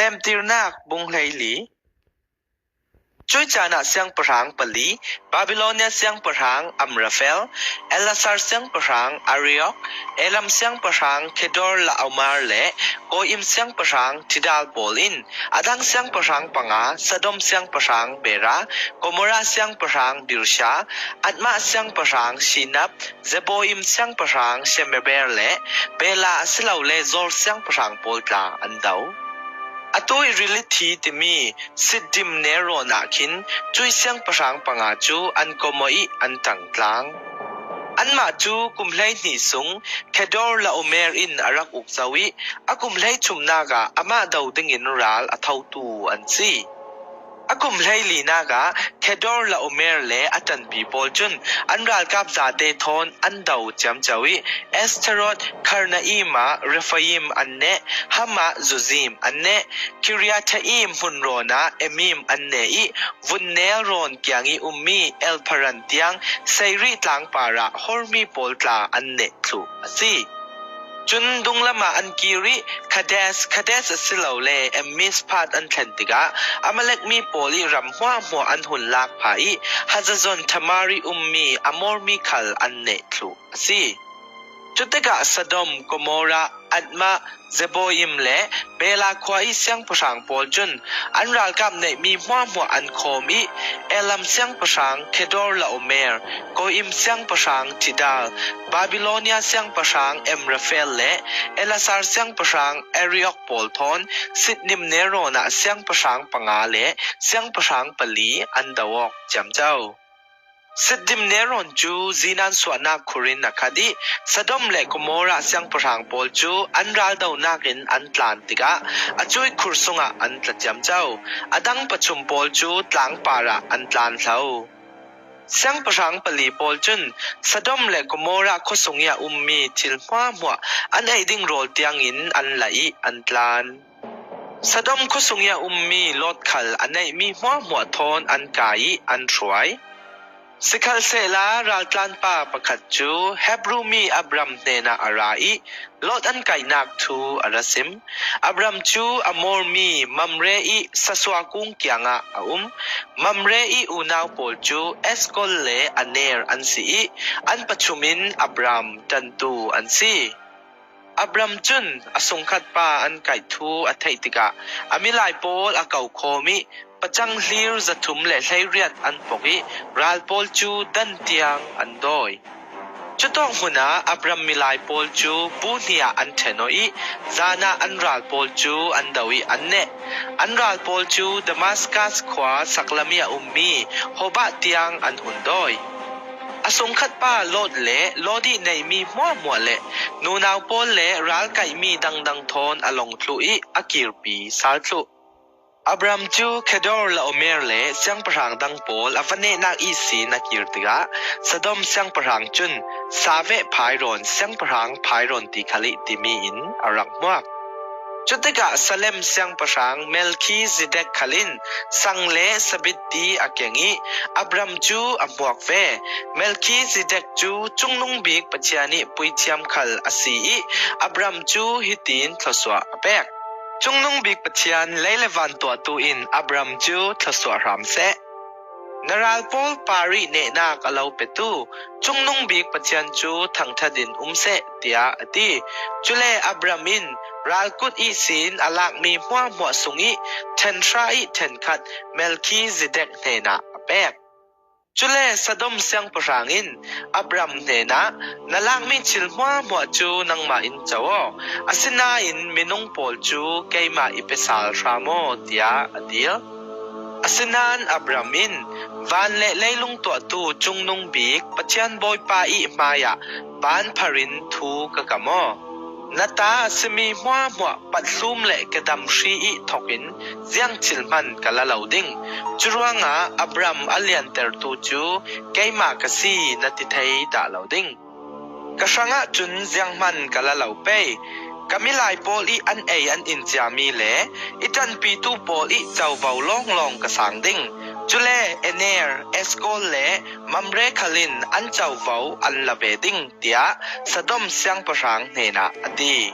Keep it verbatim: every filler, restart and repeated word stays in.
Hemtirnak bung hleili. Cuih caan ah siangpahrang pali, Babilonia siangpahrang Amrafel, Ellasar siangpahrang Ariok, Elam siangpahrang Kedor Laomer le Goim siangpahrang Tidal pawl in a dang siangpahrang panga, Sodom siangpahrang Bera, Gomorrah siangpahrang Birsha, Admah siangpahrang Shinab, Zeboim siangpahrang Shemeber le Bela asilole Zor siangpahrang pawl tla an do. Atu i ril i thi timi Siddim Ner rawn ah khin cuih siangpahrang panga cu an kom aw i an ṭangtlang. Anmah cu kum hleihnih sung Kedor Laomer in a rak uk zo i a kum hleithumnak ah amah do dingin ral a thotu an si. A kum hleilinak ah Kedor Laomer le a ṭanpi pawl cun an ralkap zate thawn an do ciamco i Astarot, Karnaim ah Rephaim an neh, Ham ah Zuzim an neh, Kiriathaim hmunrawn ah Emim an neh i vunnel rawn kiang i ummi Elparan tiang Seirih tlangpar ah Hormi pawl tla an neh thluh a si. Cun dunglam ah an kir i Kades, Kades asilole Emmisphat an thlen tikah Amalek mi pawl i ram hmuahhmuah an hun lak phah i Hazazon Tamar i ummi Amor mi khal an neh thluh a si. Cutikah Sodom, Gomorrah, Admah, Zeboim le Bela khua i siangpahrang pawl cun an ralkap neihmi hmuahhmuah an khawm i Elam siangpahrang Kedor Laomer, Goim siangpahrang Tidal, Babilonia siangpahrang Amrafel le Ellasar siangpahrang Ariok pawl thawn Siddim Ner rawn ah siangpahrang panga le siangpahrang pali an do awk ciamco. Siddim Ner rawn cu zinan suahnak khur in a khat i Sodom le Gomorrah siangpahrang pawl cu an raldonak in an tlan tikah a cuih khur sungah an tla ciamco. A dang pathum pawl cu tlangpar ah an tlan hlo. Siangpahrang pali pawl cun Sodom le Gomorrah khuasung i a ummi thil hmuahhmuah an ei ding rawl tiangin an la i an tlan. Sodom khuasung i a ummi Lot khal a neihmi hmuahhmuah thawn an kai i an hruai. Sikhalsehla raltlanpa pakhat cu Hebru mi Abram hnenah a ra i Lot an kaihnak thu a ra sim. Abram cu Amor mi Mamre i Sasua kung kiangah a um. Mamre i unau pawl cu Eskol le Aner an si i an pathum in Abram ṭantu an si. Abram cun a sungkhat pa an kaih thu a theih tikah a milai pawl a ko khawm i pacang hlir zathum le hleiriat an pok i ral pawl cu dan tiang an dawi. Cutawk hmunah Abram milai pawl cu bu hnih ah an ṭhen aw i zan ah an ral pawl cu an do i an neh. An ral pawl cu Damaskas khua saklam i a ummi Hobah tiang an hun dawi. A sungkhat pa Lot le Lot i neihmi hmuahhmuah le nunau pawl le ralkaihmi dangdang thawn a long thluh i a kirpi sal thluh. Abram cu Kedor Laomer le siangpahrang dang pawl a va nehnak ihsin a kir tikah Sodom siangpahrang cun Saveh Phairon, siangpahrang Phairon ti khal i timi in a rak hmuak. Cutikah Salem siangpahrang Melkhizedek khal in sang le sabit ti a keng i Abram cu a hmuak ve. Melkhizedek cu Cungnung Bik Pathian i puithiam khal a si i Abram cu hitin thluasuah a pek. Cungnung Bik Pathian lei le van tuahtu in Abram cu thluasuah hram seh. Na ral pawl parih nehnak a lo petu Cungnung Bik Pathian cu thangṭhat in um seh, tiah a ti. Cule Abram in ral kut ihsin a lakmi hmuahhmuah sung i ṭhen hra i ṭhenkhat Melkhizedek hnenah a pek. Cule Sodom siangpahrang in Abram hnenah, na lakmi thil hmuahhmuah cu nangmah in co aw, asinain minung pawl cu keimah i pe sal hram aw, tiah a dil. Asinain Abram in, van le leilung tuahtu Cungnung Bik Pathian Bawipa i hmaiah ban phar in thu ka kam aw. Na ta a simi hmuahhmuah pathlum le kedam hri i thokin ziang thil hman ka la lo ding. Curuangah Abram a liantertu cu keimah ka si na ti thei dah lo ding. Ka hrangah cun zianghman ka la lo pei. Ka milai pawl i an ei an in ciami le i ṭanpitu pawl i covo lawnglawng ka sang ding. Cule Ener, Eskol le Mamre khal in an covo an la ve ding, tiah Sodom siangpahrang hnenah a ti.